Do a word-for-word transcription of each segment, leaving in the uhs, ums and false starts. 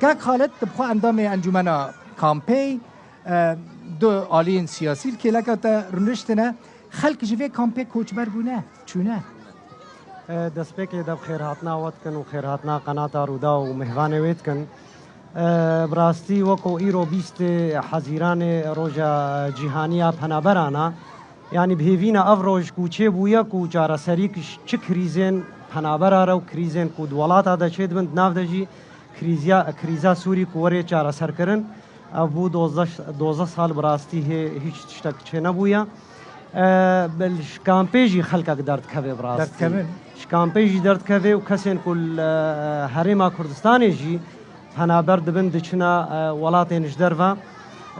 Kak Xalid, tu bi xwe endamê encûmena kampê, e, du aliyên siyasî li kêleka te rûniştine. Xelk ji vê kampê koçber bûne, çûne. E, destpêkê de bi xêrhatina we dikin û xêrhatina qenata Rûdaw û mêvanê wê dikin. E, bi rastî weko îro bîstê Hezîranê roja cîhaniya penaberana, yanî bi hêvîna ev roj ku çêbûye ku çareserî çi krîzên penabera re û krîzên ku di welata de çêdibin, di nav de jî krîziya, krîza Sûrî ku were çareserkirin, ev bû dozdeh, dozdeh sal bi rastî hê hîç tiştek çênebûye. E, bi, ji kampê jî xelkek derdikeve bi rastî. Derdikevin. Ji kampê jî derdikeve û kesên ku li, e, Herêma Kurdistanê jî penaber dibin diçine, e, welatên ji derve,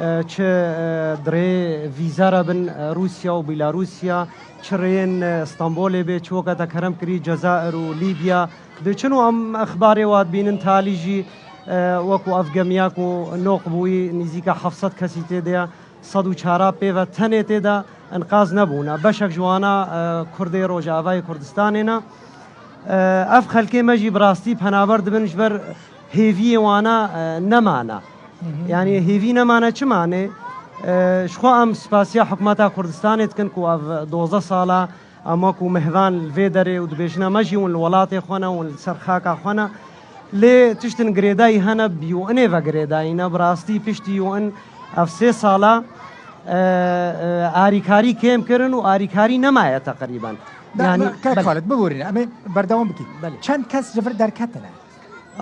e, çi, e, di rê vîze re bin, e, Rûsya û Bîlarûsya, çi rêyên, e, Stenbolê bê, çi weke te kerem kirî Cezair û Lîbya diçin û em exbarê wa dibînin talî jî, e, wekû ev gemiya ku noq bûyî nîzîka heft sed kesî tê de ye, sed û çar pê ve tenê tê de enqaz nebûne. Beşek ji wana, e, Kurdê Rojavayê Kurdistanê ne. E, ev xelkê me jî bi rastî penaber dibin ji ber hêviyê wana, e, nemane. Hı hı. Yanî hêvî nemane çi mane? E, ji xwe em spasiya hikûmeta Kurdistanê dikin ku ev dozdeh sala em wekû mehvan li vê derê û dibêjine me jî hûn li welatê xwe ne, hûn li ser xaka xwe ne. Lê tiştin girêdayî hene, bi U N'ê ve girêdayî ne. Bi rastî piştî U N ev sê sala, e, e, arîkarî kêm kirin û arîkarî nemaye teqrîben. Da, Yanî, me, Kak belê. Xalid, biborîne, em ê berdewam bikin. Belê. Çend kes ji vir derketine?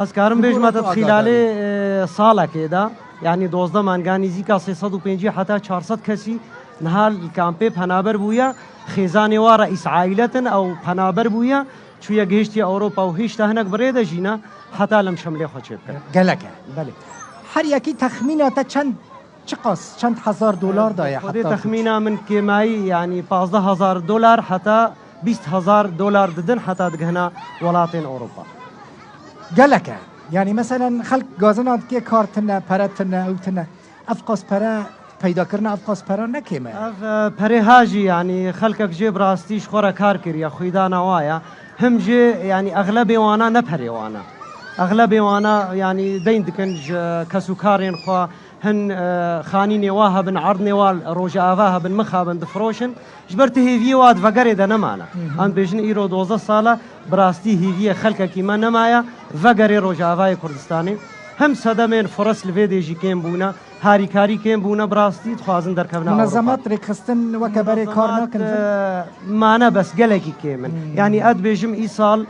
Ez karim Ji bêjim, bo te tu xîlalê, agahdarî. e, salekê de, yanî dozdeh manga nîzîka sê sed û pêncî heta çar sed kesî niha li kampê penaber bûye, xêzanê wa reîs ailetin ew penaber bûye, çûye gihiştiye Ewropa û hîşta hinek bi rê de jî ne, heta lim şemlê xwe çê bikin. Gelek e. Belê. Her yekî texmîna te çend, çiqas, çend hezar dolar daye Xwedê heta texmîna min kêmayî, yanî pazdeh hezar dolar heta bîst hezar dolar didin heta digihina welatên Ewropa. Gelek e. Yanî meselen xelk gazina dike kar tune, pere tune, ew tune. Ev qas pere peyda kirina, ev qas pere ne kêm e. Ev, e, perê ha jî, yanî xelkek jê bi rastî ji xwe re kar kiriye, xwîdana wa ye. Him jê, yanî exlebê wana ne perê wana. Exlebê wana, yanî deyn dikin ji kesûkarên xwe, hin, e, xanînê wa hebin, erdnê wa li Rojava hebin, mixabin, difiroşin. Ji ber ti hêviyê wa di vegerê de nemane. Hı hı. Em dibêjin îro dozdeh sal e, bi rastî hêviyê xelkekî me nemaye vegerê Rojavayê Kurdistanê. Him sedemên firist li vê dê jî kêm bûne, harîkarî kêm bûne, bi rastî dixwazin derkevine Ewropa. Munezemat rêkxistin weke berê kar Munezemat, nakin? e, mane bes gelekî kêm in. Hmm. Yanî ez dibêjim îsal,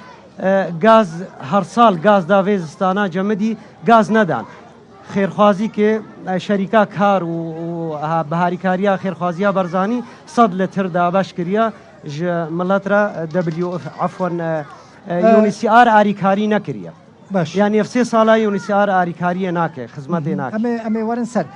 e, gaz, her sal gaz da vê zistana cemidî gaz nedan. Xêrxwazîkê, e, şerîka kar û, û, ha, bi harîkariya Xêrxwaziya Barzanî sed litir dabeş kiriye ji milet re, e, W F, efwen, e, e, E, U N H C R arîkarî nekiriye. Baş. Yanî ev sê sala U N H C R arîkariyê nake, xizmetê Hı hı. nake. Em ê, em ê werin ser.